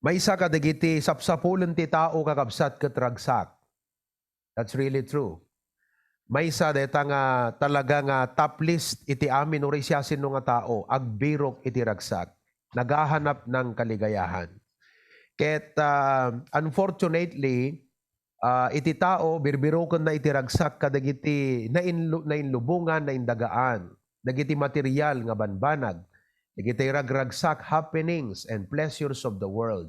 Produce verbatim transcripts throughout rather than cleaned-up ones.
Maysa kadagiti sapsapulen ti tao, kakabsat, ket ragsak. That's really true. Maysa dayta nga talaga nga top list iti amin uray siasino nga tao, agbirok iti ragsak, naghahanap ng kaligayahan. Ket, ah, unfortunately, ah, iti tao, birbirokenna iti ragsak kadagiti nainlu-, nainlubongan, naindagaan, dagiti material nga banbanag, dagiti ragragsak happenings and pleasures of the world.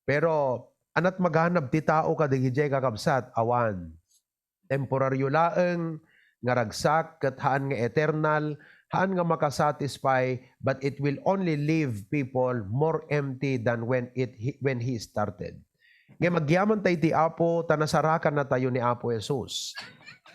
Pero, anat maganab ti tao kadagijay, kakabsat? Awan. Temporario laeng nga ragsak ket haan nga eternal, haan nga makasatisfy, but it will only leave people more empty than when it, he, when he started. Ngem agyaman tayo iti Apo, ta nasarakan na tayo ni Apo Jesus.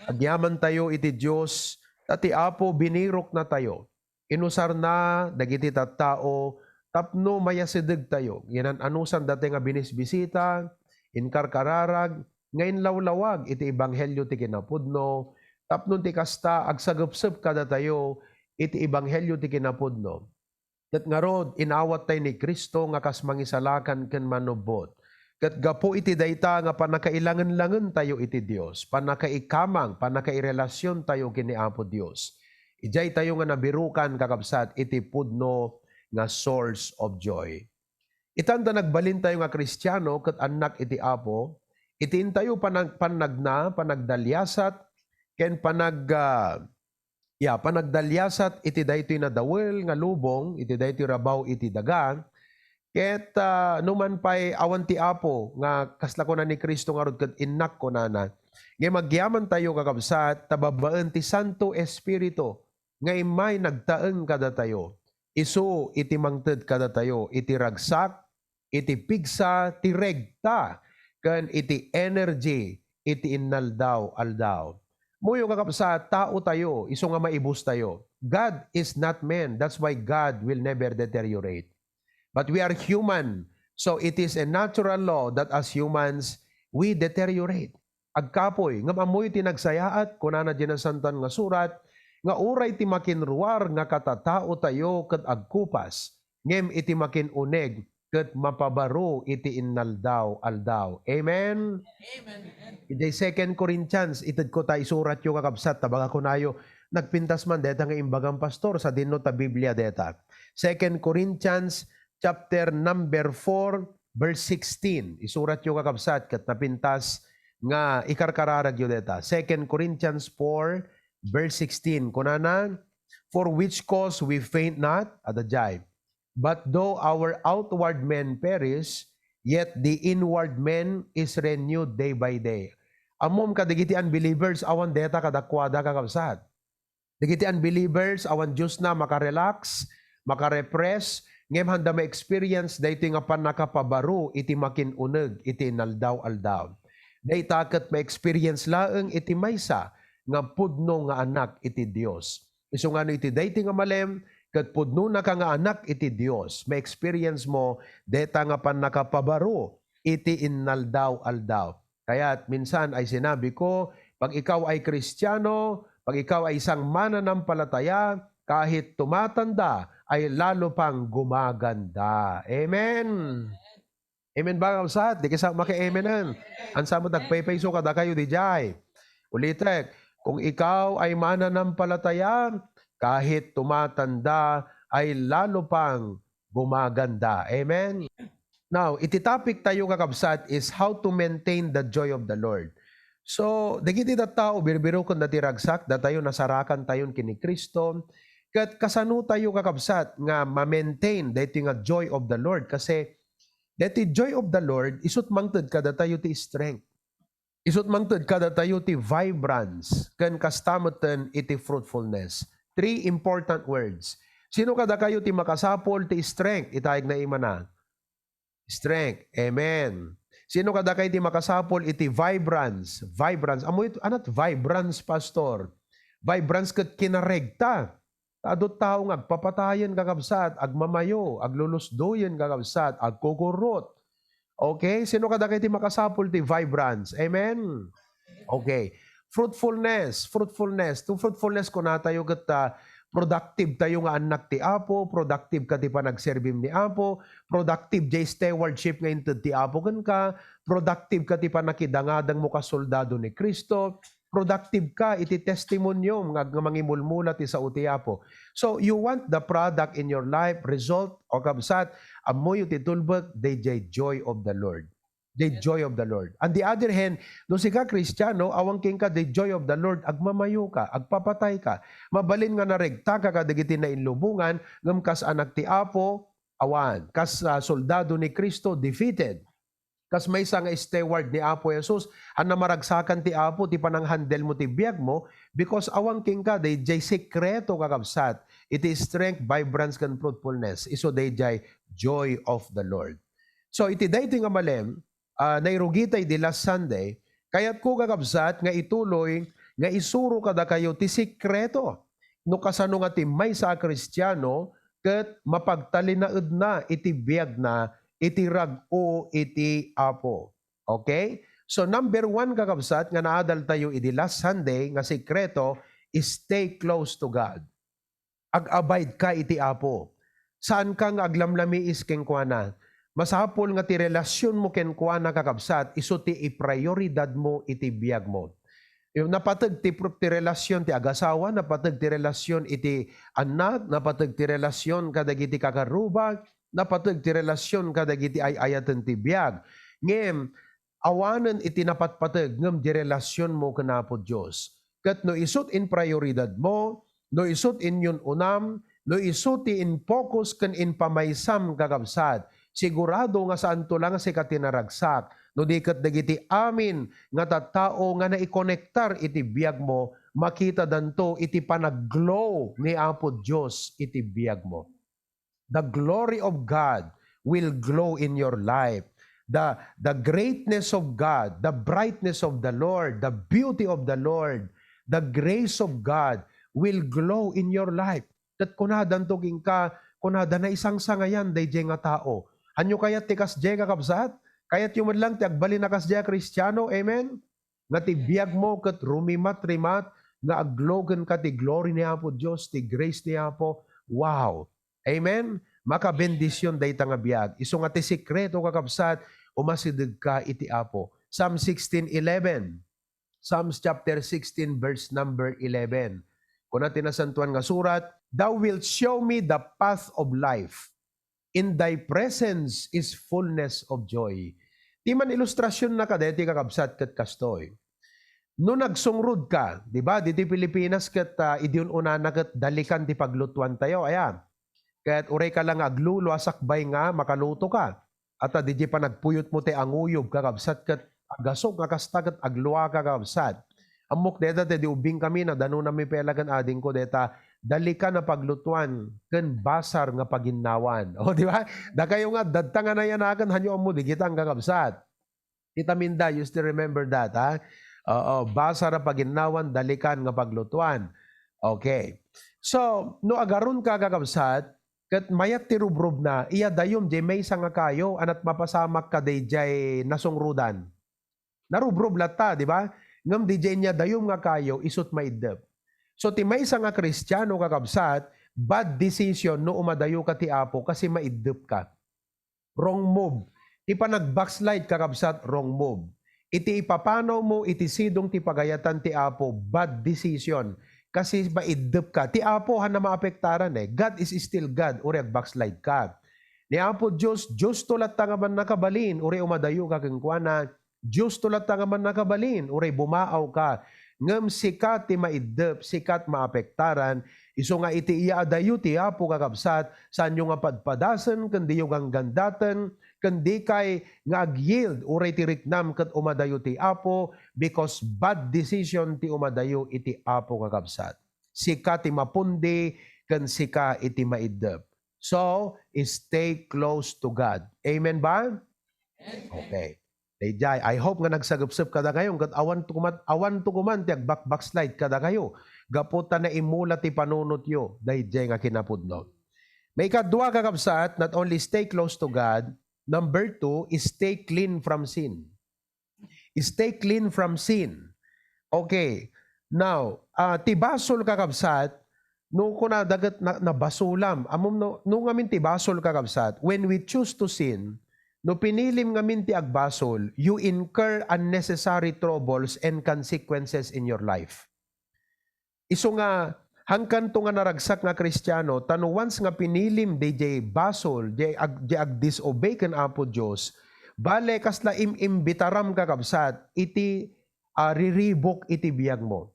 Agyaman tayo iti Dios, ta ti Apo binirok na tayo. Inusarna dagiti tattao tapno mayasidegtayo. Ginan-anusandatay nga binisbisita, inkarkararag, nga inlawlawag iti ebanghelio ti kinapudno, tapno ti kasta agsagepsep kadatayo iti ebanghelio ti kinapudno. Ket ngarud, inawattay ni Cristo nga kas mangisalakan ken manubbot. Ket gapu iti dayta nga pannakailangenlangentayo iti Dios, pannakaikamang, pannakairelasiontayo ken ni Apo Dios. Idiay tayo nga nabirukan, kakabsat, iti pudno nga source of joy. Itan ta nagbalintayo nga Kristiano ket annak iti Apo, iti intayo panag-, pannagna, panagdaliasat, ken panag-, ah, ya, panagdaliasat iti daytoy nadawel nga lubong, iti daytoy rabaw iti daga, ket, ah, numan pay awan ti Apo nga kasla kuna ni Cristo ngarud ket innak kunana, ngem agyamantayo, kakabsat, ta babbaen ti Santo Espiritu nga immay nagtaeng kadatayo. Isu iti mangted kadatayo iti ragsak, iti pigsa ti regta, ken iti energy iti innaldaw-aldaw. Muyo, kakabsat, tao tayo, isu nga maibustayo. God is not man. That's why God will never deteriorate. But we are human. So it is a natural law that as humans, we deteriorate. Agkapoy, ngem ammoyo ti nagsayaat, kunana diay Nasantoan nga Surat, nga uray ti makinruar nga katatao tayo ket agkupas, ngem iti makin-uneg ket mapabaro iti innaldaw-aldaw. Amen? Amen. Idiay Second Corinthians, itedko ta isuratyo, kakabsat, ta baka kunayo, "Nagpintas man dayta nga imbagam, Pastor, sadino ta Biblia dayta?" Second Corinthians chapter number four, verse sixteen. Isuratyo, kakabsat, ket napintas nga ikarkararagyo dayta. Second Corinthians four, verse sixteen. Kunana, "For which cause we faint not," adda diay, "but though our outward man perish, yet the inward man is renewed day by day." Ammom, kadagiti unbelievers, awan dayta kadakuada, kakabsat. Dagiti unbelievers, awan Diosna, makarelax, makarefresh, ngem haanda ma-experience daytoy nga pannakapabaro iti makin-uneg iti inaldaw-aldaw. Dayta ket ma-experience laeng iti maysa nga pudno nga anak iti Dios. Isu nga no iti daytoy nga malem ket pudnonaka nga anak iti Dios, ma-experience mo dayta nga pannakapabaro iti inaldaw-aldaw. Kaya't minsan ay sinabi ko, pag ikaw ay Kristiyano, pag ikaw ay isang mananampalataya, kahit tumatanda, ay lalo pang gumaganda. Amen. Amen ba, kakabsat? Di kisa maki-amen. Ansa met agpaypayso kadakayo diay? Ulitek, kung ikaw ay mananampalataya, kahit tumatanda, ay lalo pang gumaganda. Amen? Now, iti topic tayo, kakabsat, is how to maintain the joy of the Lord. So, dagiti tattao, birbirokenda ti ragsak, datayo nasarakan tayon ken ni Cristo. Ket kasano tayo, kakabsat, nga ma-maintain daytoy nga joy of the Lord? Kasi daytoy joy of the Lord, isut mangted kadatayo ti strength. Isut mangted kadatayo ti vibrance, ken kasta metten iti fruitfulness. Three important words. Sino kadakayo ti makasapul ti strength? Itayeg na imana. Strength. Amen. Sino kadakayo ti makasapul iti vibrance? Vibrance. Ammo ito, anat vibrance, Pastor? Vibrance ket kinaregta. Ta adu tao nga agpapatayen, kakabsat, agmamayo, aglulusdoyen, kakabsat, agkukurrot. Okay? Sino kadakayo ti makasapul ti vibrance? Amen? Okay. Fruitfulness, fruitfulness. To fruitfulness, kunatayo ket, ah, Productive tayo nga annak ti Apo, productive ka ti panagserbim ni Apo, productive jay stewardship nga inted ti Apo kenka, productive ka ti panakidangadangmo kas soldado ni Cristo, productive ka iti testimoniom nga, nga mangimulmula ti sao ti Apo. So, you want the product in your life, result, o kabsat, ammoyo ti tulbek, dayjay joy of the Lord. The joy of the Lord. On the other hand, no sika Kristiano, awan kenka the joy of the Lord, agmamayo ka, agpapatay ka. Mabalin nga naregta ka kadagiti nainlubongan, ngem kas anak ti Apo, awan. Kas, ah, soldado ni Cristo, defeated. Kas maysa nga steward ni Apo Jesus, ania maragsakan ti Apo ti pananghandle mo ti biag mo, because awan kenka dayjay sekreto, kakabsat, iti strength, vibrance, ken fruitfulness. Isu dayjay joy of the Lord. So, iti daytoy nga malem, ah, nairugita idi last Sunday, kayatko, kakabsat, nga ituloy nga isuro kadakayo ti sekreto no kasano nga ti maysa a Kristiano ket mapagtalinaedna iti biagna iti rag-o iti Apo. Okay? So, number one, kakabsat, nga naadaltayo idi last Sunday nga sekreto, stay close to God. Ag-abide ka iti Apo. Saanka nga aglamlamiis kenkuana. Masapul nga ti relasionmo kenkuana, kakabsat, isu ti iprioridadmo iti biagmo. Napateg ti pro-, ti relasion ti agasawa, napateg ti relasion iti annak, napateg ti relasion kadagiti kakarrubak, napateg ti relasion kadagiti ay-ayaten ti biag. Ngem, awanen iti napatpateg ngem di relasionmo ken Apo Dios. Ket no isu ti inprioridadmo, no isu ti inyun-unam, no isu ti in-focus ken inpamaysam, kakabsat, sigurado nga saanto la nga sika ti naragsak, no di ket dagiti amin nga tattao nga naikonektar iti biagmo, makitadanto iti panag-glow ni Apo Dios iti biagmo. The glory of God will glow in your life. The, the greatness of God, the brightness of the Lord, the beauty of the Lord, the grace of God will glow in your life. Ket kunadanto kenka, kunada, naisangsangayan dayjay nga tao. Ania kayat ti kasdiay, kakabsat? Kayatyo met lang ti agbalin a kasdiay a Kristiano? Amen? Nga ti biagmo ket rumimat-rimat nga aglow kenka ti glory ni Apo Dios, ti grace ni Apo. Wow! Amen? Makabendision dayta nga biag. Isu nga ti sekreto, kakabsat, umasidegka iti Apo. Psalm sixteen eleven. Psalms chapter sixteen, verse number eleven. Kuna ti Nasantoan nga Surat, "Thou wilt show me the path of life. In thy presence is fullness of joy." Ti man-ilustrasionna kadaytoy, kakabsat, ket kastoy. No nagsungrod ka, di ba, ditoy Pilipinas ket, ah, idi un-unana ket dalikan ti paglutuantayo, aya. Ket uray ka la nga aglulua sakbay nga makaluto ka. Ata, didiay panagpuyotmo ti anguyob, kakabsat, ket agasok nga kasta ket agluaka, kakabsat. Ammok dayta ti di ubingkami, nadanonami pay la ken adingko dayta, dalikan a paglutuan ken basar nga paginnawan. O, di ba? Dakayo nga, dadta nga nayanaken, hanyo ammo, digitan, kakabsat. Tita Minda, you still remember that, ha? Oo, basar a paginnawan, dalikan nga paglutuan. Okay. So, no agaronka, kakabsat, ket mayat ti rubrubna, iyadayom diay maysa nga kayo, ania ti mapasamak kadaydiay nasungrudan. Narubrob latta, di ba? Ngem didiay inyadayom nga kayo, isu ti maiddep. So, ti maysa nga Kristiano, kakabsat, bad decision no umadayoka ti Apo, kasi maiddepka. Wrong move. Ti panag-backslide, kakabsat, wrong move. Iti ipapanawmo iti sidong ti pagayatan ti Apo, bad decision. Kasi maiddepka. Ti Apo, haanna maapektaran, eh. God is still God, uray ag-backslide ka. Ni Apo Dios, Diosto latta nga mannakabalin, uray umadayoka kenkuana. Diosto latta nga mannakabalin, uray bumaawka. Ngem sika ti maiddep, sika ti maapektaran. Isu nga iti iyaadayo ti Apo, kakabsat, saanyo nga padpadasen ken diyo ganggandaten, ken dikay nga ag-yield uray ti riknam ket umadayo ti Apo, because bad decision ti umadayo iti Apo, kakabsat. Sika ti mapundi ken sika iti maiddep. So, stay close to God. Amen ba? Okay. Daydiay, I hope nga nagsagepsep kadakayo, ket awan to koman, awan to koman ti agbak-backslide kadakayo, gapu ta naimula ti panunotyo daydiay nga kinapudno. Maikadua, kakabsat, not only stay close to God, number two, stay clean from sin. Stay clean from sin. Okay. Now, ah, ti basol, kakabsat, No kuna daket na, nabasolam. Ammom no, no ngamin ti basol, kakabsat, when we choose to sin, no pinilim ngamin ti agbasol, you incur unnecessary troubles and consequences in your life. Isu nga, hangkanto nga naragsak nga Kristiano, ta no once nga pinilim diay basol, diay ag-, diay agdisobey ken Apo Dios, bale, kasla im-imbitaram, kakabsat, iti, ah, riribuk iti biagmo.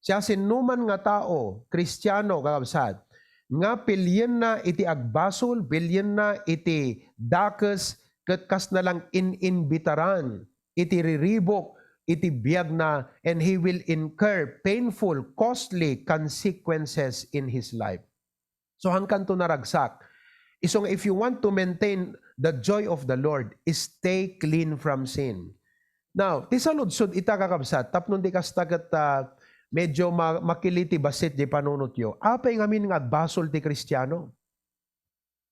Siasinoman nga tao, Kristiano, kakabsat, nga pilienna iti agbasol, pilienna iti dakes, ket kasna lang in-imbitaran iti riribuk iti biagna, and he will incur painful, costly consequences in his life. So, hangkanto naragsak. Isu nga, if you want to maintain the joy of the Lord, stay clean from sin. Now, ti saludsod ita, kakabsat, tapno di kasta ket, ah, medyo ma-, makili ti bassit di panunotyo. Apay ngamin nga agbasol ti Kristiano?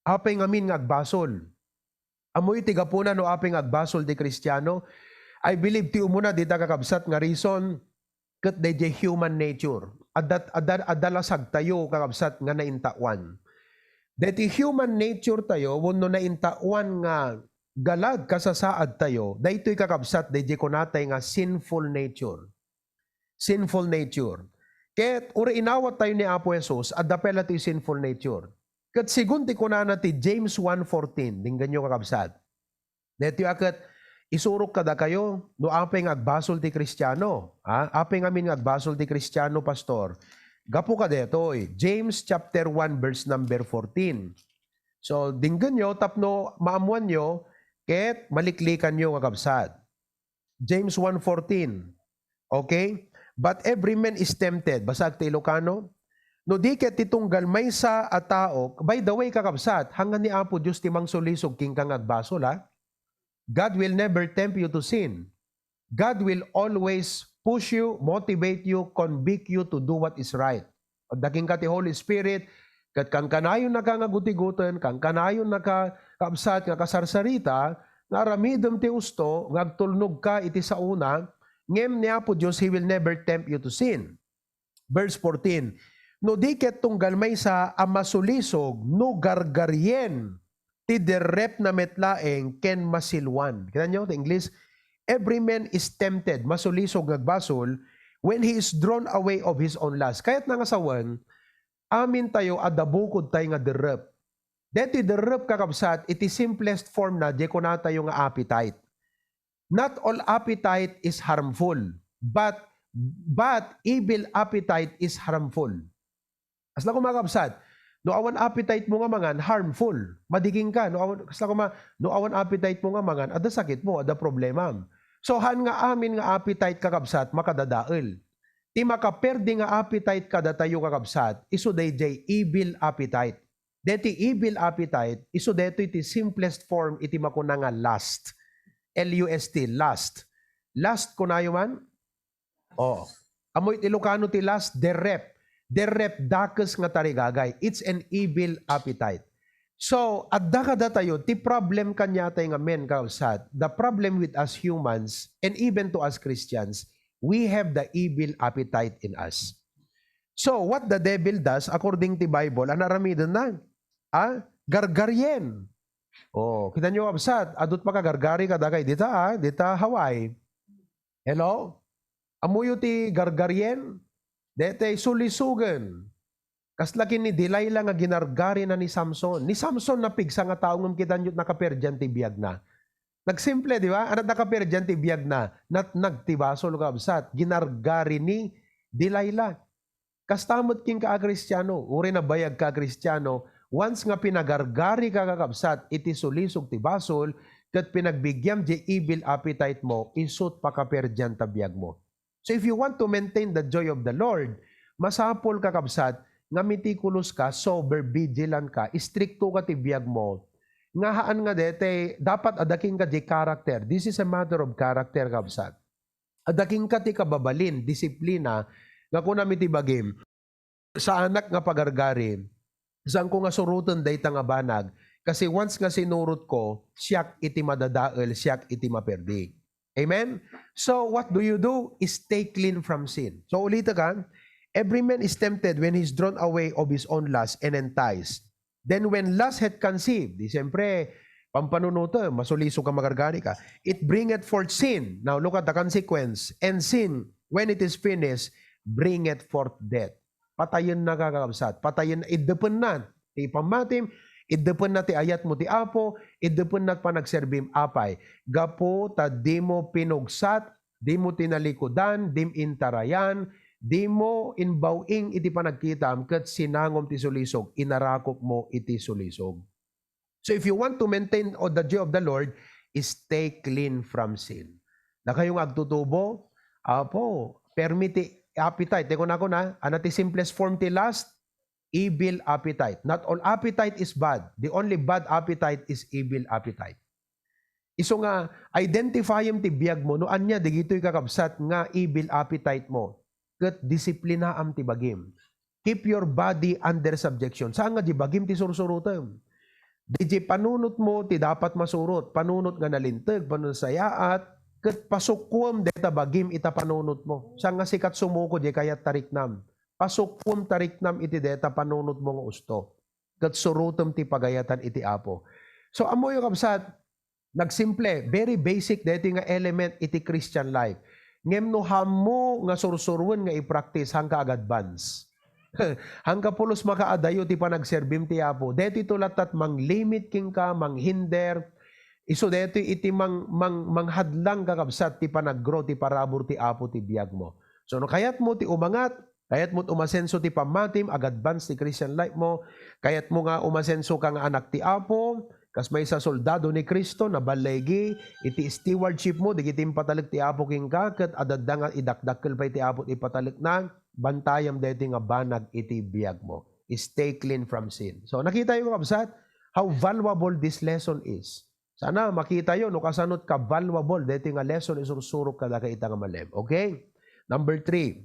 Apay ngamin nga agbasol? Ammoyo ti gapuna no apay nga agbasol ti Kristiano? I believe ti umuna dita, kakabsat, nga reason ket daydiay human nature. Adda, adda, adda lasagtayo, kakabsat, nga naintawan. Daytoy human nature tayo, wenno naintawan nga galag, kasasaad tayo, daytoy, kakabsat, daydiay kunatay nga sinful nature. Sinful nature. Ket uray inawat tayo ni Apo Jesus, adda pay la toy sinful nature. Ket segun ti kunana ti James one fourteen, denggenyo, kakabsat. Daytoy a ket isurok kadakayo, no apay nga agbasol ti Kristiano. Ha? Apay ngamin nga agbasol ti Kristiano, Pastor? Gapu kadaytoy, James chapter one, verse number fourteen. So, denggenyo tapno maammoanyo ket maliklikanyo, kakabsat. James one fourteen. Okay? "But every man is tempted." Basaek ti Ilocano. No di ket ti tunggal maysa a tao, by the way, kakabsat, hangan ni Apo Dios ti mangsulisog kenka nga agbasol, ha? God will never tempt you to sin. God will always push you, motivate you, convict you to do what is right. Adda kenka ti Holy Spirit, ket kankanayonnaka nga gutigoten, kankanayonnaka, kabsat, nga kasarsarita, nga aramidem ti usto, nga agtulnogka iti saona, ngem ni Apo Dios, He will never tempt you to sin. Verse fourteen, "No di ket tunggal maysa a masulisog no gargarien, ti derrepna met laeng ken masiluan." Kita nyo, the English, "Every man is tempted," masulisog nga agbasol, "when he is drawn away of his own lust." Kayatna nga sawen, amin tayo adda bukod tay nga derrep. Deti derrep, kakabsat, iti simplest form na, di kunatayo nga appetite. Not all appetite is harmful, but, but evil appetite is harmful. Kasla koma, kabsat, no awan appetite mo nga mangan, harmful. Madi kenka, no awan, kasla koma, no awan appetite mo nga mangan, adda sakit mo, adda problema. So, han nga amin nga appetite, kakabsat, makadadael. Ti makaperdi nga appetite kadatayo, kakabsat, isu daydiay evil appetite. Deti evil appetite, isu daytoy ti simplest form iti makuna nga lust. L U S T, lust. Lust, kunayo man? Oh. Ammoyo ti Ilocano ti lust, derrep. Derrep, dakes nga tarigagay. It's an evil appetite. So, adda kadatayo, ti problem kaniatay nga men, kabsat, the problem with us humans, and even to us Christians, we have the evil appetite in us. So, what the devil does, according to Bible, ano aramidenna? Ah, gargarien. Oh, kita nyo, kabsat, adut makagargari kadagay dita, ah, dita Hawaii. Hello? Ammoyo ti gargarien? Daytay sulisogen. Kasla ken ni Delilah nga ginargarina ni Samson. Ni Samson napigsa nga tao ngem kita nyo nakaperdian ti biagna. Nagsimple, di ba? Anat nakaperdian ti biagna? Natnag ti basol, kabsat. Ginargari ni Delilah. Kasta met kenka a Kristiano, uray nabayagka a Kristiano, once nga pinagargarika, kakabsat, iti sulisog ti basol, ket pinagbigiam diay evil appetite mo, isut pakaperdian ta biagmo. So if you want to maintain the joy of the Lord, masapul, kakabsat, nga mitikulos ka, sober, vigilant ka, istrikto ka ti biagmo, nga haan nga dete, dapat adda kenka diay character. This is a matter of character, kabsat. Adda kenka ti kababalin, disiplina, nga kunam iti bagim, saanak nga pagargari, saanko nga suroten dayta nga banag, kasi once nga sinurotko, siak iti madadael, siak iti maperdi. Amen? So, what do you do? Stay clean from sin. So, ulitek, ha, Every man is tempted when he is drawn away of his own lust and enticed. Then when lust hath conceived, di siyempre, pampanunutem, masulisog ka, magargani ka. It bringeth forth sin. Now look at the consequence. And sin, when it is finished, bringeth forth death. Patayenna, kakabsat. Patayen, iddepenna ti pammatim, iddepenna ti ayatmo ti Apo, iddepenna ti panagserbim. Apay? Gapu ta dimo pinugsat, dimo tinalikudan, dim intarayan, dimo imbaw-ing iti panagkitam, ket sinangom ti sulisog, inarakupmo iti sulisog. So if you want to maintain o-, the joy of the Lord, stay clean from sin. Dakayo nga agtutubo, Apo, permi ti appetite. Te kunakuna, ana ti simplest form ti lust? Evil appetite. Not all appetite is bad. The only bad appetite is evil appetite. Isu nga, identifyem ti biagmo no ania digitoy, kakabsat, nga evil appetite mo, ket disiplinaam ti bagim. Keep your body under subjection. Saan nga di bagim ti sursurotem. Di, di panunotmo ti dapat masurot, panunot nga nalinteg, panunot sayaat, ket pasukuem deta bagim ita panunotmo. Saan nga sikat sumuko, di kayat tariknam. Pasukuem tariknam iti deta panunotmo nga usto. Ket surotem ti pagayatan iti Apo. So, ammoyo, kabsat, nagsimple, very basic daytoy nga element iti Christian life. Ngem no haanmo nga sursuroen nga i-practice, haanka ag-advance. Haanka pulos makaadayo ti panagserbim ti Apo. Daytoy to latta ti manglimit kenka, manghinder. Isu daytoy iti mang-, mang-, manghadlang, kakabsat, ti panaggrow ti parabur ti Apo ti biagmo. So, no kayatmo ti umangat, kayatmo ti umasenso ti pammatim, ag-advance ti Christian life mo, kayatmo nga umasenso ka nga anak ti Apo, kas maysa soldado ni Cristo, naballigi iti stewardship mo, digiti impatalek ti Apo kenka, ket adda nga idakdakkel pay ti Apo ti ipatalekna, bantayam daytoy nga banag iti biag mo. Stay clean from sin. So, nakitayo, kabsat, how valuable this lesson is. Sana makitayo no kasano ti ka-valuable daytoy nga lesson isursurok kadakaita nga malem. Okay? Number three,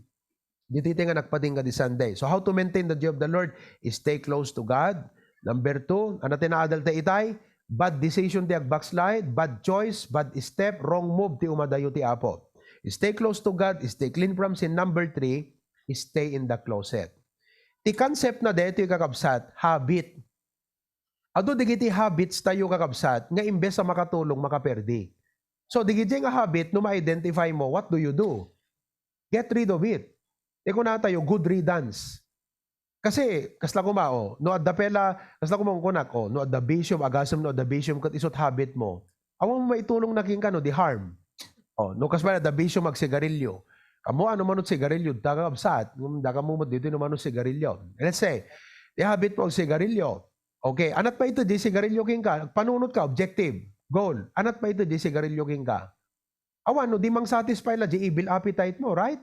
ditoy nga nagpatingga di Sunday. So, how to maintain the joy of the Lord? Stay close to God. Number two, ano ti naadal ta itay? Bad decision ti agbackslide, bad choice, bad step, wrong move ti umadayo ti Apo. Stay close to God, stay clean from sin. Number three, stay in the closet. Ti concept na daytoy, kakabsat, habit. Adu digiti habits tayo, kakabsat, nga imbes a makatulong, makaperdi. So, digiti nga habit, no ma-identify mo, what do you do? Get rid of it. Ti kunatayo, good riddance. Kasi, kasla koma, oh, no adda pela, kasla koma kunak, oh, no adda bisyo, agasem no adda bisyo, ket isut habit mo. Awan mo maitulong na kenka, no, di harm. Oh, no, kas pala, adda bisyo, magsigarilyo. Kamo, ano man sigarilyo, da, kakabsat, ngem da ka mo dito, no, mano sigarilyo. Let's say, di habit mo, sigarilyo. Okay, anat pa ito, di sigarilyo kenka, panunot ka, objective, goal. Anat pa ito, di sigarilyo kenka. Awan, no, di mang satisfy la di evil appetite mo, right?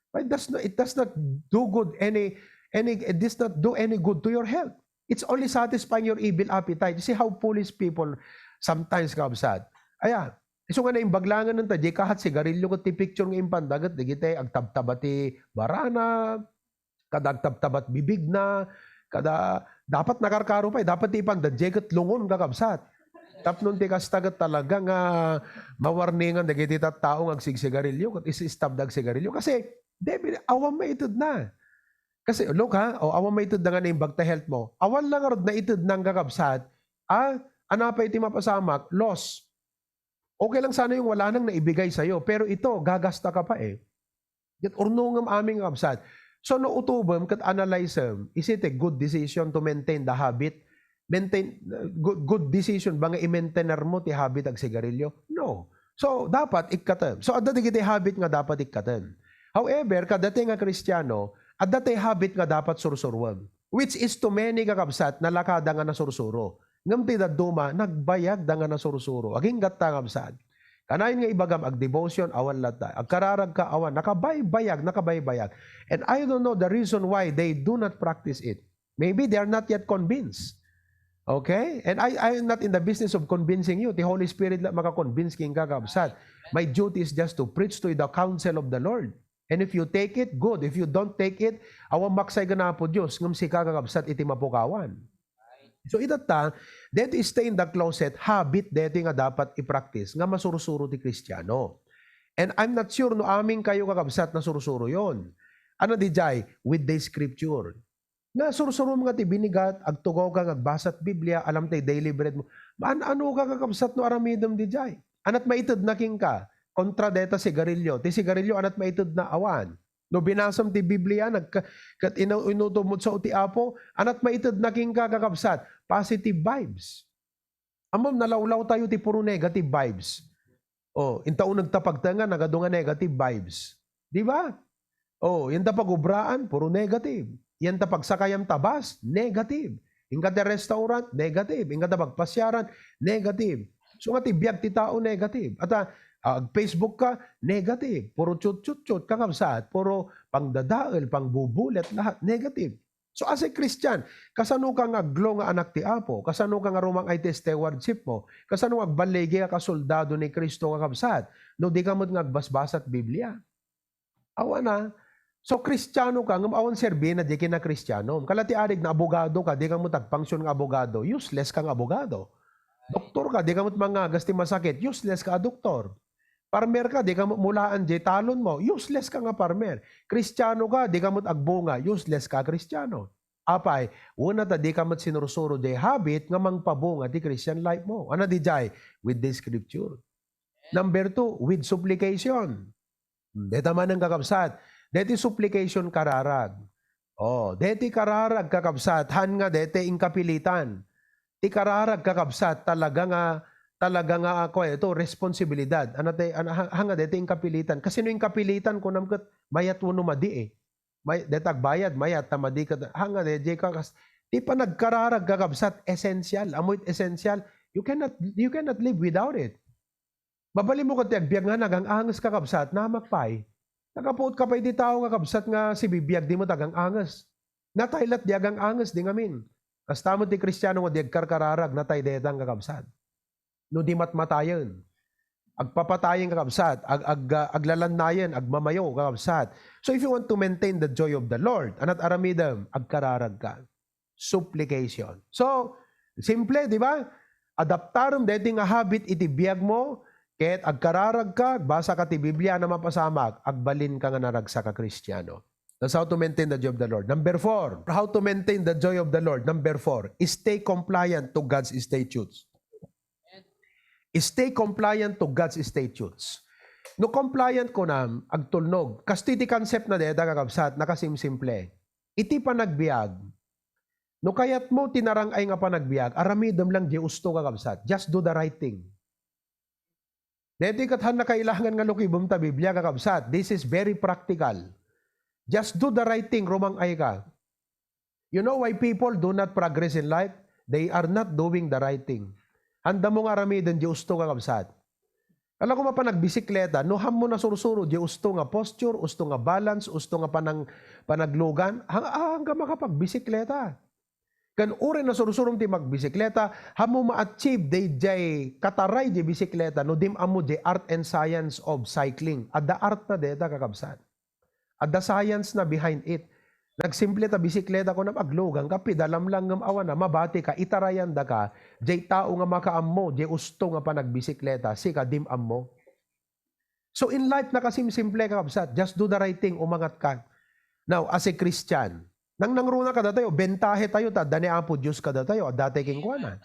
But it does not, it does not do good any, any, it does not do any good to your health. It's only satisfying your evil appetite. You see how foolish people sometimes, kabsat. Aya, isu nga naimbag langen ta, di kahat sigarilyo ket ti picture nga impanda ket digiti agtabtaba ti barana, kada agtabtabat bibigna, kada dapat nakarkaro pay, dapat ti ipanda, diay ket lungon, kakabsat. Tapno ti kasta ket talaga nga mawarningan dagiti tattao nga agsigsigarilyo, ket is-, stop da agsigarilyo. Kasi, debil, awan maitedna. Kasi, look ha, o, awan maitedna nga naimbag ta health mo. Awan lang ngarud naitedna nga kakabsat, ah, ano pay ti mapasamak? Loss. Okay lang sana yung wala nang naibigay sa'yo, pero ito, gagasta ka pa eh. Ket urnongem amin nga kabsat. So, no utobem ket analyzem, is it a good decision to maintain the habit? Maintain, uh, good, good decision ba nga i-maintainer mo ti habit agsigarilyo? No. So, dapat ikkatem. So, adda dagiti habit nga dapat ikkatem. However, kadatayo nga Kristiano, adda tay habit nga dapat sursuruem, which is to many, kakabsat, nalakada nga nasursuro. Ngem ti dadduma, nagbayagda nga nasursuro. Aginggatta, kakabsat. Kanayon nga ibagam, agdevotion, awan latta. Agkararagka, awan. Nakabaybayag, nakabaybayag. And I don't know the reason why they do not practice it. Maybe they are not yet convinced. Okay? And I, I am not in the business of convincing you. Ti Holy Spirit la maka-convince kenka, kabsat. My duty is just to preach to you the counsel of the Lord. And if you take it, good. If you don't take it, awan maksay ken Apo Dios, ngem sika, kakabsat, iti mapukawan. So, itatta, daytoy stay in the closet, habit daytoy nga dapat i-practice nga masursuro ti Kristiano. And I'm not sure no amin kayo, kakabsat, nasursuroyon. Ano dijay? With the scripture. Nga sursurom nga ti binigat, agtugaw ka nga agbasat Biblia, alam tay daily bread mo. Maan-ano ka, kakabsat, no aramidem dijay. Anat maited na kenka, kontra deta sigarilyo. Ti sigarilyo, anat maited na awan. No binasam ti Biblia, nagka-, ket inu-, inutom mo sa ti Apo, anat maited na kenka, kakabsat. Positive vibes. Ammom, nalawlaw tayo ti puro negative vibes. Oh, inta uneg ta pagtengan, nagadu nga negative vibes. Di ba? Oh, yan ta pagubraan, puro negative. Yan ta pagsakayam ta bus, negative. Inka ti restaurant, negative. Inka ta pagpasiaran, negative. So nga ti biag ti tao, negative. At ah, ag-Facebook ka, negative. Puro chut-chut-chut, kakabsat. Puro pangdadael, pangbubulet, lahat, negative. So, as a Christian, kasano ka nga aglo nga anak ti Apo? Kasano ka nga rumang-ay ti stewardship mo? Kasano nga agballigi ka, kasoldado ni Cristo, kakabsat? No di ka met nga agbasbasat Biblia. Awan a. So, Kristiano ka, ngem awan serbina di kina Kristiano. Kala ti arig na abogado ka, di ka met agpangsion nga abogado, useless ka nga abogado. Doktor ka, di ka met mangagas ti masakit, useless ka a doktor. Farmer ka, di ka met mulaan jay talon mo, useless ka nga farmer. Kristiano ka, di ka met agbunga, useless ka a Kristiano. Apay, wen a ta di ka met sinursuro jay habit nga mangpabunga ti Christian life mo. Ano dijay? With the scripture. Number two, with supplication. Hmm, deta manen, kakabsat. Deti supplication kararag. Oh, deti kararag, kakabsat, han nga deti inkapilitan. Ti kararag, kakabsat, talaga nga, talaga nga, ah, kuwan ito, responsibilidad. Ano te, ano, ha-, han nga deti inkapilitan. Kasi no inkapilitan, kunam ket mayat wenno madi, eh. May, deta agbayad, mayat, ta madi ket, han nga deti, kakas-, ti panagkararag, kakabsat, essential. Amoy essential. You cannot, you cannot live without it. Mabalin mo ket ti agbiag nga nagang-anges, kakabsat, namak pay. Nakapuot ka pay iti tao, kakabsat, nga sibibiag di met agang-anges. Natay lat di agang-anges di ngamin. Kasta met ti Kristiano nga di agkarkararag, natay detan, kakabsat. No di matmatayen. Agpapatayen, kakabsat. Ag-, ag-, ah, aglalannayen, agmamayo, kakabsat. So if you want to maintain the joy of the Lord, anat aramidem, agkararag ka. Supplication. So, simple, di ba? Adaptarem daytoy nga habit iti biag mo, ket agkararag ka, agbasa ka ti Biblia na mapasamak, agbalin ka nga naragsak a Kristiano. That's how to maintain the joy of the Lord. Number four, how to maintain the joy of the Lord. Number four, stay compliant to God's statutes. Stay compliant to God's statutes. No compliant kunam, agtulnog. Kastoy ti concept na deta, kakabsat, nakasimsimple. Iti panagbiag, no kayatmo ti narang-ay nga panagbiag, aramidem lang di usto, kakabsat. Just do the right thing. Deti ket han nakailangan nga lukibem ta Biblia, kakabsat. This is very practical. Just do the right thing, rumang-ay ka. You know why people do not progress in life? They are not doing the right thing. Handa mo nga aramiden di usto, kakabsat. Kala ko mapanagbisikleta, no han mo nasursuro di usto nga posture, usto nga balance, usto nga panang-, panaglugan, hang-, hangga makapagbisikleta. Ken uray nasursurom ti magbisikleta, han mo ma-achieve daydiay kataray di bisikleta no dim ammo di art and science of cycling. Adda art na deta, kakabsat. Adda science na behind it. Nagsimple ta bisikleta, kunam, aglugan ka, pidalam lang ngem awan na, mabati ka, itarayanda ka, jay tao nga makaammo, jay usto nga panagbisikleta, sika dim ammo. So in life, nakasimsimple, kakabsat, just do the right thing, umangat ka. Now, as a Christian, nangnangruna kadatayo, bentahe tayo, ta adda ni Apo Dios kadatayo, adda tay kenkuana.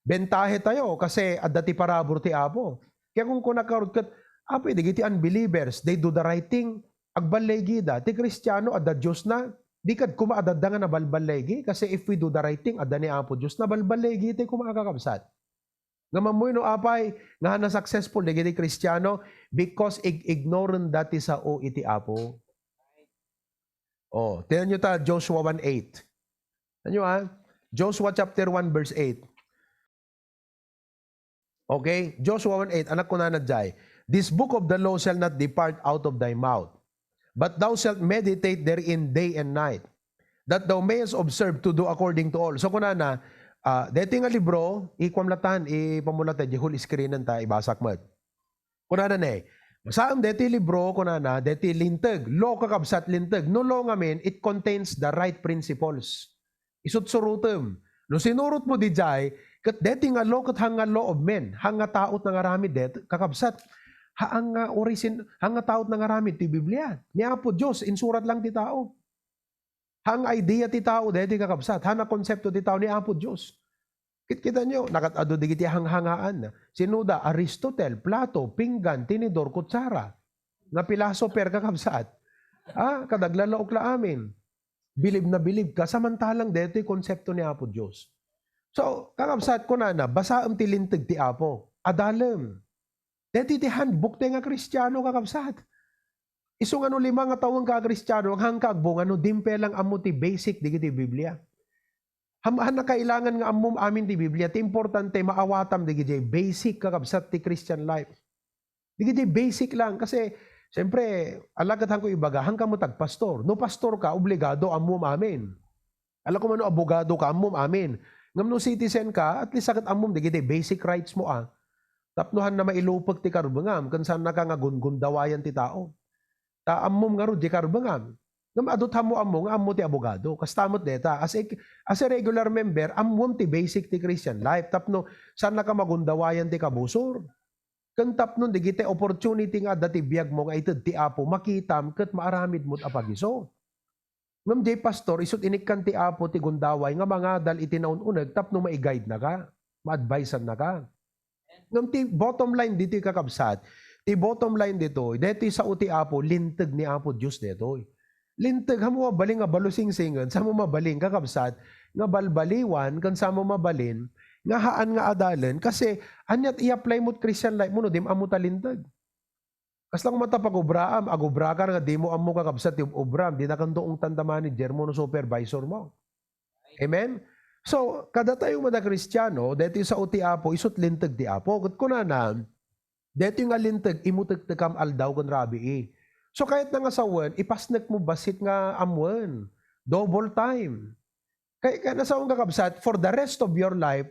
Bentahe tayo kasi adda ti parabur ti Apo. Kaya kung kuna karot ket, Apo, dagiti unbelievers, they do the right thing, agballigi da. Ti Kristiano, adda Dios na, di kad kuma adda nga nabalballigi. Kasi if we do the right thing, adda ni Apo Dios, nabalballigi ti kuma, kakabsat. Nga mammuy no apay, nga na successful dagiti Kristiano, because ig-, ignorant dati sao iti Apo. Oh, tingnan nyo ta, Joshua one eight. Ano, ah? Joshua chapter one verse eight. Okay? Joshua one eight, anak, kunana jay, "This book of the law shall not depart out of thy mouth, but thou shalt meditate therein day and night, that thou mayest observe to do according to all." So, kunana, ah, deti nga libro, ikuam latan, ipamulata, di whole screen ta, ibasak met. Kunana ne, basaem deti libro, kunana, deti linteg. Law, kakabsat, linteg. No law ngamin, it contains the right principles. Isutsurutem. No sinurot mo dijay, ket deti nga law, ket hang nga law of men, hang nga tao ti nangaramid det, kakabsat. Haan nga uray sin-, haan nga tao ti nangaramid ti Biblia. Ni Apo Dios, insurat lang ti tao. Haan nga idea ti tao, daytoy kakabsat. Haan nga konsepto ti tao ni Apo Dios. Kitkita nyo, nakat-adu dagiti hanghangaan. Sino da? Aristotle, Plato, pinggan, tinidor, kutsara. Nga philosopher, kakabsat. Ah, kadaglalaok la amin. Bilib na bilib ka, samantalang daytoy konsepto ni Apo Dios. So, kakabsat, kunana, basaem ti linteg ti Apo. Adalem. Daytoy ti handbook ti nga Kristiano, kakabsat. Isu nga no lima nga tawen ka a Kristiano, haanka agbunga no dim pay lang ammo ti basic dagiti Biblia. Ham-, haan nga kailangan nga ammom amin ti Biblia. Ti importante, maawatam dagiti basic, kakabsat, ti Christian life. Dagiti basic lang. Kasi, siyempre, ala ket haanko ibaga, haanka met agpastor. No pastor ka, obligado ammom amin. Ala ko man no abogado ka, ammom amin. Ngem no citizen ka, at least ket ammom dagiti basic rights mo, ah. Tapno haan nga mailupek ti karbengam, ken saannaka nga gungundawayan ti tao. Ta ammom ngarud ti karbengam. Ngem adu ti ammo-ammo nga ammo ti abogado. Kasta met dayta. As a, as a regular member, ammom ti basic ti Christian life. Tapno saannaka magundawayan ti kabusor. Ken tapno dagiti opportunity nga adda ti biagmo nga ited ti Apo, makitam ket maaramidmo a pagiso. Ngem diay pastor, isut' inikkan ti Apo ti gundaway nga mangadal iti naun-uneg tapno maiguide-naka, ma-advise-annaka. Ngem ti bottom line ditoy, kakabsat, ti bottom line ditoy, daytoy sao ti Apo, linteg ni Apo Dios daytoy. Linteg, saanmo mabalin nga balusingsingen, saanmo mabalin, kakabsat, nga balbaliwan, ken saanmo mabalin nga haan nga adalen, kasi ania ti i-apply mo ti Christian life mo no di mo ammo ta linteg? Kasla koma ta pagubraam, agubraka nga dimo ammo, kakabsat, ti ub-, ubram, dinakanto ungtan ta manager mo no supervisor mo. Amen? So, kadatayo met a Kristiano, daytoy sao ti Apo, isut' linteg ti Apo. Ket kunana, daytoy nga linteg, imutektekam aldaw ken rabii. So, kayatna nga sawen, ipasnek mo bassit nga ammoen. Double time. Kay, kay nasaon, kakabsat, for the rest of your life,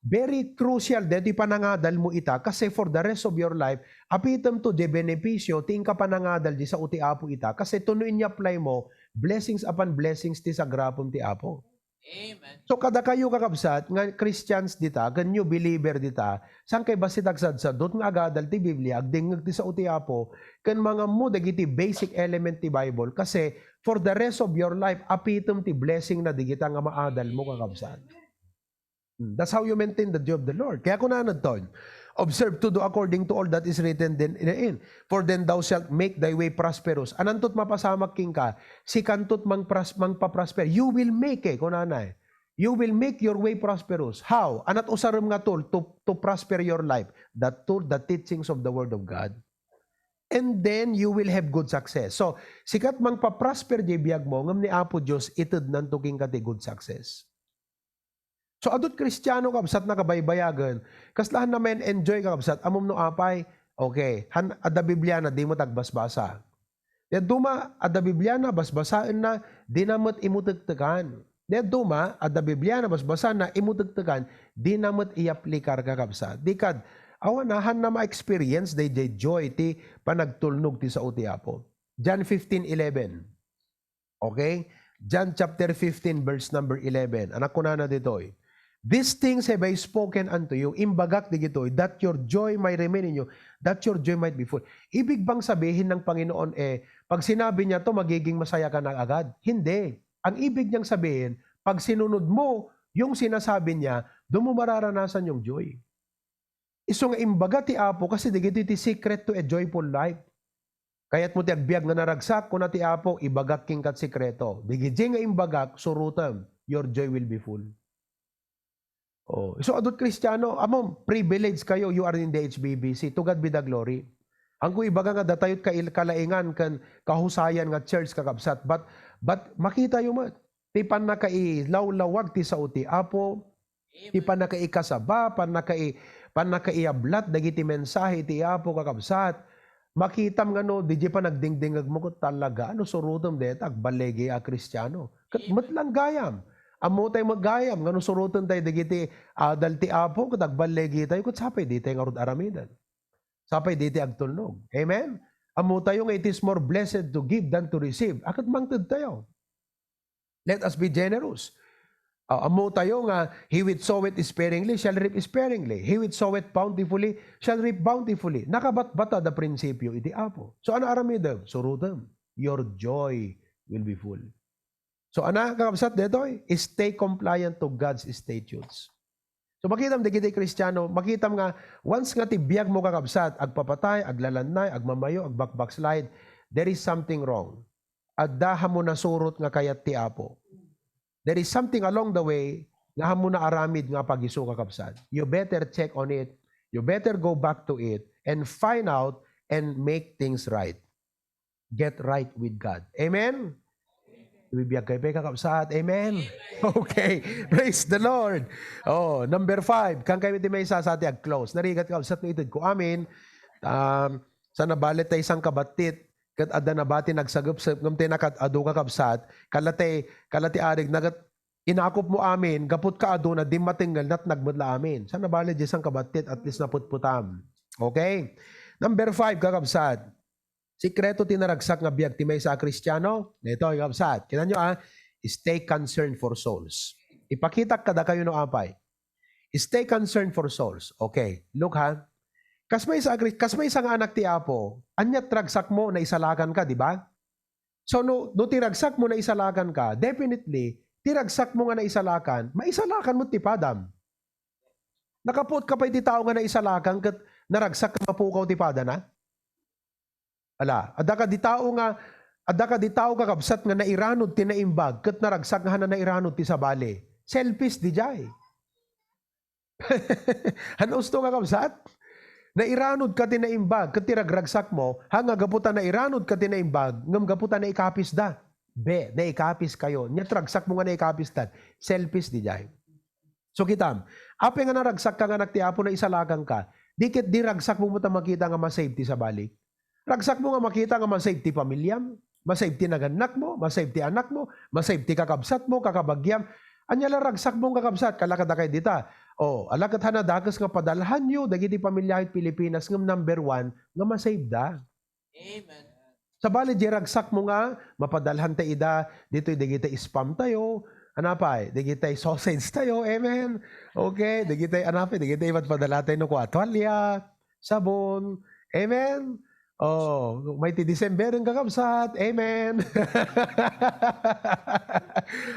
very crucial daytoy panangadal mo ita, kasi for the rest of your life, apitem to diay benepisio ti inka panangadal diay sao ti Apo ita, kasi tapno in-apply mo, blessings upon blessings ti sagrapem ti Apo. Amen. So, kadakayo, kakabsat, nga Christians dita, ken new believer dita, saan kay bassit agsadsardot nga agadal ti Biblia, agdengngeg ti sao ti Apo, ken mangammo dagiti basic element ti Bible, kasi for the rest of your life, apitem ti blessing na digita nga maadal mo, kakabsat. Hmm, that's how you maintain the joy of the Lord. Kaya kunana ton, "Observe to do according to all that is written therein, for then thou shalt make thy way prosperous." Ananto ti mapasamak kenka? Sikanto ti mangpras-, mangpaprosper. You will make, eh, kunana, eh. You will make your way prosperous. How? Ania ti usarem nga tool to, to prosper your life? The tool, the teachings of the Word of God. And then you will have good success. So, sika ti mangpaprosper diay biag mo, ngem ni Apo Dios itednanto kenka ti good success. So, adut Kristiano, kabsat, nga kabaybayagen, kasla haan nga ma-enjoy, kakabsat, ammom no apay? Okay, haan, adda Bibliana, dimo ti agbasbasa. Ket duma, adda Bibliana, basbasaenna, dina met imutektekan. Ket duma, adda Bibliana, basbasaenna, imutektekan, dina met i-applikar, kakabsat. Di kad, awan, haan nga ma-experience daydiay joy ti panagtulnog ti sao ti Apo. John fifteen eleven. Okay? John chapter fifteen, verse number eleven. Ania kunana ditoy, "These things have I spoken unto you," imbagak dagitoy, "that your joy may remain in you, that your joy might be full." Ibig bang sabihin ng Panginoon, eh, pag sinabi niya to, magiging masaya ka na agad? Hindi. Ang ibig niyang sabihin, pag sinunod mo yung sinasabi niya, doon mo mararanasan yung joy. Isu nga imbaga ti Apo, kasi dagitoy ti secret to a joyful life. Kayatmo ti agbiag nga naragsak, kuna ti Apo, ibagak kenka ti sekreto. Dagitoy nga imbagak, surotem, your joy will be full. Oh, so adut Kristiano, ammom, privilege kayo, you are in the H B B C. To God be the glory. Haanko ibaga nga datayo ti kail-, kalaingan ken kahusayan nga church, kakabsat. But, but makitayo met ti pannakailawlawag ti sao ti Apo, ti pannakaikasaba, pannakai-, pannakaiablat dagiti mensahe ti Apo, kakabsat. Makitam nga no, diay panagdingdingegmo ket talaga, no surotem dayta, agballigi a Kristiano. Ket met lang gayam. Ammotay met gayam nga no suroten tay dagiti adal ti Apo, ket agballigi tayo, ket sapay ditay ngarud aramiden. Sapay ditay agtulnog. Amen? Ammotayo nga it is more blessed to give than to receive. A ket mangted tayo. Let us be generous. Ah, ammo tayo nga, "He which soweth sparingly shall reap sparingly. He which soweth bountifully shall reap bountifully." Nakabatbata da prinsipyo iti Apo. So, ano aramidem? Surotem. Your joy will be full. So, ana, kakabsat, detoy, stay compliant to God's statutes. So, makitam dagiti Kristiano, makitam nga, once nga ti biag mo, kakabsat, agpapatay, aglalannay, agmamayo, agbackbackslide, there is something wrong. Adda hammo nasurot nga kayat ti Apo. There is something along the way nga hammo naaramid nga pagiso, kakabsat. You better check on it. You better go back to it and find out and make things right. Get right with God. Amen? Bibiag kayo pa, kakabsat. Amen? Okay. Praise the Lord. Oh, number five. Kan kayo iti maysa sa ti ag-close. Narigat, kakabsat, no ited ko amin. Um, sa nabalit tayo isang kabattit. Kat adda nabati nagsagupsup, ngem ti nakat-adu, kakabsat. Kalati, kalati arig, nagat inakop mo amin, gaput ka aduna, dimmatengngel, natnag met la amin. Sa nabalit di isang kabattit, at least naputputam. Okay? Number five, kakabsat. Sekreto ti naragsak nga biag ti maysa a Kristiano. Daytoy, kabsat. Kita nyo, ah, stay concerned for souls. Ipakitak kadakayo no apay. Stay concerned for souls. Okay, look ha. Kas maysa a Kri-, kas maysa nga anak ti Apo, ania ti ragsak mo, naisalakan ka, di ba? So, no, no ti ragsak mo, naisalakan ka, definitely, ti ragsak mo nga naisalakan, maisalakan mo ti padam. Nakapuot ka pay ti tao nga naisalakan ket naragsak nga mapukaw ti padana? Ala, adda kadi tao nga, adda kadi tao, kakabsat, nga nairanod ti naimbag ket naragsak nga hana nairanod ti sabali. Selfish didiay. Ano usto, kakabsat? Nairanod ka ti naimbag ket ti ragragsak mo, ha, nga gapu ta nairanod ka ti naimbag, ngem gapu ta naikapis da. Be, naikapis kayo. Nia ti ragsak mo nga naikapis da. Selfish didiay. So, kitam, apay nga naragsak ka nga anak ti Apo, naisalakan ka, di ket di ragsak mo ta makita nga ma-save ti sabali. Ragsak mo nga makita nga ma-save ti pamiliam, ma-save ti nagannak mo, ma-save ti anak mo, ma-save ti kakabsat mo, kakabagiam. Ania la ragsak mo nga kakabsat, kalakada kay dita. O, ala ket hana dakes nga padalhanyo dagiti pamiliayo iti Pilipinas ngem number one nga ma-save da. Amen. Sabali, di ragsak mo nga mapadalhan ta ida ditoy dagiti spam tayo, anapay, dagiti sausage tayo, amen. Okay, dagiti anapay, dagiti ibat padala tayo no kua, tualya, sabon, amen. Oh, may ti December ang kakabsat, amen.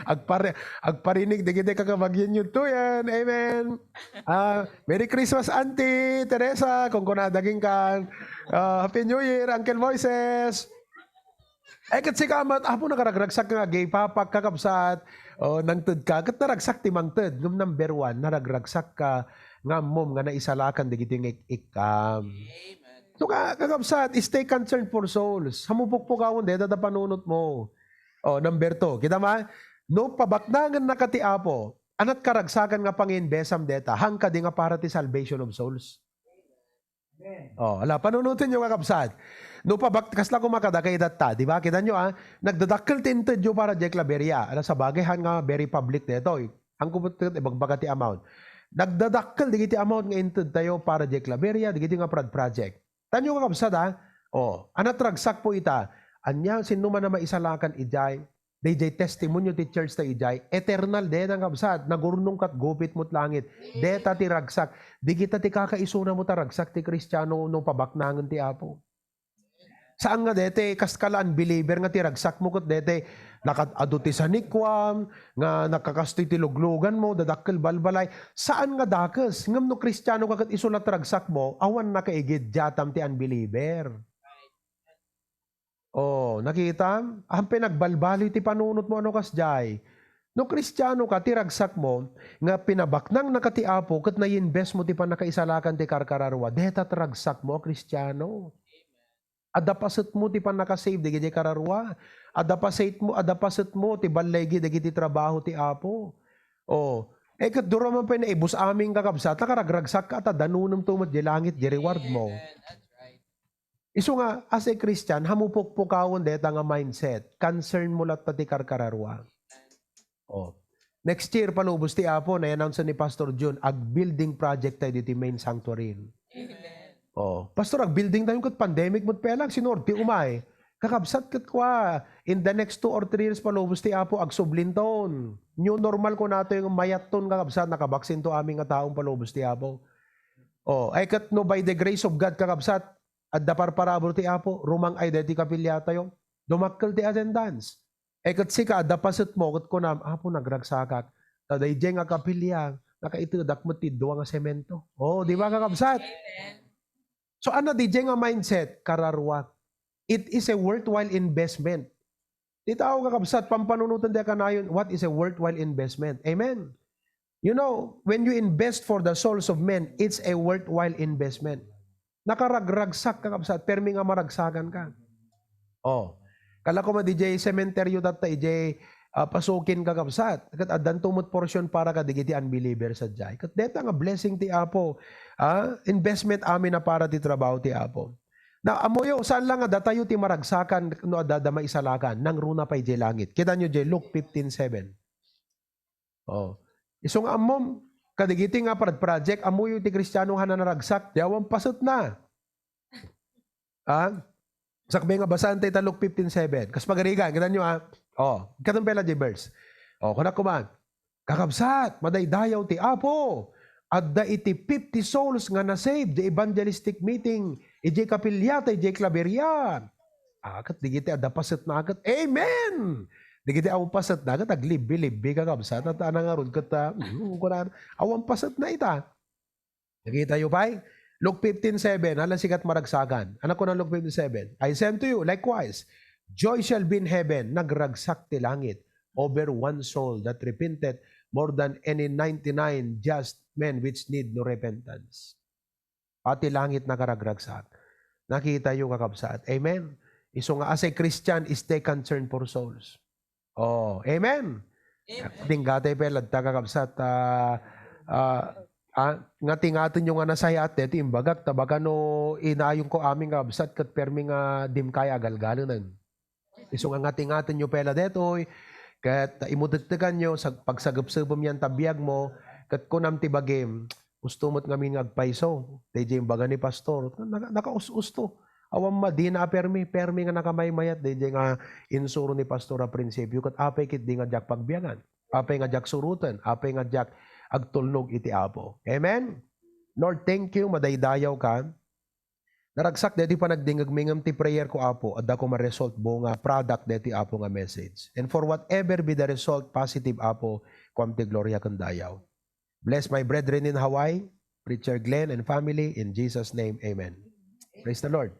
Agpare-, agparinig dagiti kakabagyan yun to yan, amen. Ah, Merry Christmas, Auntie Teresa, kung kunada ginkan. Ah, Happy New Year, Uncle Moises. Ay, ket sika met, Apo, nakaragragsak nga agay, papak, kakabsat. O, nangted ka, ket naragsak ti mangted. Ngem number one, naragragsak ka, nga ammom nga naisalakan dagiti nga ik-ikkam. Amen. So, ka-, kakabsat, stay concerned for souls. Hammo pukpukawen deta ta panunot mo. O, number two, kita ma? No pabaknangennaka ti Apo, anat karagsakan nga pangimbesam deta, han kadi nga para ti salvation of souls. Amen. O, ala, panunoten yo, kakabsat. No pabak-, kasla kumakada kay datta, di ba? Kita nyo, ah, nagdadakkel ti intedyo para diay klaberia. Ala, sabagay, han nga very public detoy. Han ko met ibagbaga ti amount. Nagdadakkel dagiti amount nga inted tayo para diay klaberia, dagiti nga prad project. Tanyo, kakabsat, ah. O, anat ragsak po ita. Ania, sinno man a maisalakan idiay? Daydiay testimonio ti church ta idiay, eternal dayta, kakabsat, nagurnong kat gupit mo't langit. Dayta ti ragsak. Dagita ti kakaisuna mo ta ragsak ti Kristiano no pabaknangen ti Apo. Saan nga dayta, kas ka la unbeliever nga ti ragsak mo ket dayta, nakat-adu ti sanikuam, nga nakakastoy ti luglugan mo, dadakkel balbalay. Saan nga dakes, ngem no Kristiano ka ket isu la ti ragsak mo, awan nakaigid, diatam ti unbeliever. Oh, nakitam? Ampay nagbalbaliw ti panunot mo, ano kasdiay? No Kristiano ka, ti ragsak mo, nga pinabaknang na ka ti Apo, ket naimbes mo ti pannakaisalakan ti karkararua, deta ti ragsak mo a Kristiano. Adda paset mo ti pannakasave dagiti kararua. Adda paset mo, adda paset mo ti balligi dagiti trabaho ti Apo. Oh, eh, ket duro man pay naibus amin, kakabsat, nakaragragsak ka, ta danunem to met di langit, di reward mo. Amen. That's right. Isu nga, as a Christian, hammo pukpukawen dayta nga mindset. Concern mo latta ti karkararua. Oh. Next year, palubos ti Apo, na-announce ni Pastor Jun, ag-building project tayo diti main sanctuary. Amen. Oh. Pastor, ag-building tayo ket pandemic met pay la, agsinuor ti umay. Kakabsat ket kua, In the next two or three years, palubos ti Apo, agsublinton. New normal kunatoy nga mayatton, kakabsat, nakabaksinto amin nga taon palubos ti Apo. Oh, ay ket no by the grace of God, kakabsat, adda parparabur ti Apo, rumang-ay daytoy kapiliatayo. Dumakkel ti attendance. Ay ket sika, adda pasetmo, ket kunam, "Apo, nagragsakak. Ta daydiay nga kapilia, nakaitedak met ti dua nga semento." Oh, di ba, kakabsat? Amen. So, ano, daydiay nga mindset, kararua. It is a worthwhile investment. Ti tao, kakabsat, pampanunoten ti kanayon, what is a worthwhile investment? Amen. You know, when you invest for the souls of men, it's a worthwhile investment. Nakaragragsak, kakabsat, permi nga maragsakan ka. Oh. Kala ko man, D J, sementeryo tatta, D J, ah, pasukin, kakabsat. Ket addanto met portion para kadagiti unbelievers sadiay. Ket deta nga blessing ti Apo, ah, investment amin a para ti trabaho ti Apo. Na, ammoyo, saan lang nga datayo ti maragsakan no adda da maisalakan, nangruna pay diay langit. Kitanyo diay Luke fifteen seven. Oh. Isu nga ammom, kadagiti nga prad-, project, ammoyo ti Kristiano nga nanaragsak, ti awan pasetna. Ah? Sakbay nga basaen tayo ta Luke fifteen seven. Kas pagarigan, kitanyo, ah. Oh, ikatun pela diay verse. Oh, kuna kuman, "Kakabsat, madaydayaw ti Apo. Adda iti fifty souls nga na-save diay evangelistic meeting, idiay kapiliata, idiay Claveria." Ah, ket digiti adda pasetna ket, amen! Digiti awan pasetna ket aglibbi-libbi, kakabsat, at anang ngarud ket, ah, mm, kuna, awan pasetna ita. Nakitayo pay? Luke fifteen seven, hala, sikat maragsakan. Ano kuna Luke fifteen seven? "I say unto you, likewise, joy shall be in heaven," nagragsak ti langit, "over one soul that repenteth more than any ninety-nine just men which need no repentance." Pati langit nakaragragsak. Nakitayo, kakabsat. Amen? Isu nga, as a Christian, stay concerned for souls. Oh, amen. Amen. Tinggatay pay ladta, kakabsat, ah, ah, ah, ngatingatenyo nga nasayaat daytoy imbagak, ta baka no inayonko amin, kakabsat, ket permi nga dimkay agalgalenen. Isu nga ngatingatenyo pay la daytoy, ket imutektekanyo, sag-, pagsagepsepem yan ta biagmo, ket kunam ti bagim, "Usto met ngamin nga agpayso, daydiay imbaga ni pastor." Naka-, nakaus-usto. Awan madina a permi, permi nga nakamaymayat, daydiay nga insuro ni pastor a prinsipio, ket apay ketdi nga diak pagbiagan? Apay nga diak suroten? Apay nga diak agtulnog iti Apo? Amen? Lord, thank you, madaydayaw ka. Naragsak daytoy panagdingegmi ngem ti prayer ko, Apo, adda koma result, bunga, product daytoy, Apo, nga message. And for whatever be the result, positive, Apo, kuam ti gloria ken dayaw. Bless my brethren in Hawaii, Preacher Glenn and family, in Jesus' name, amen. Praise the Lord.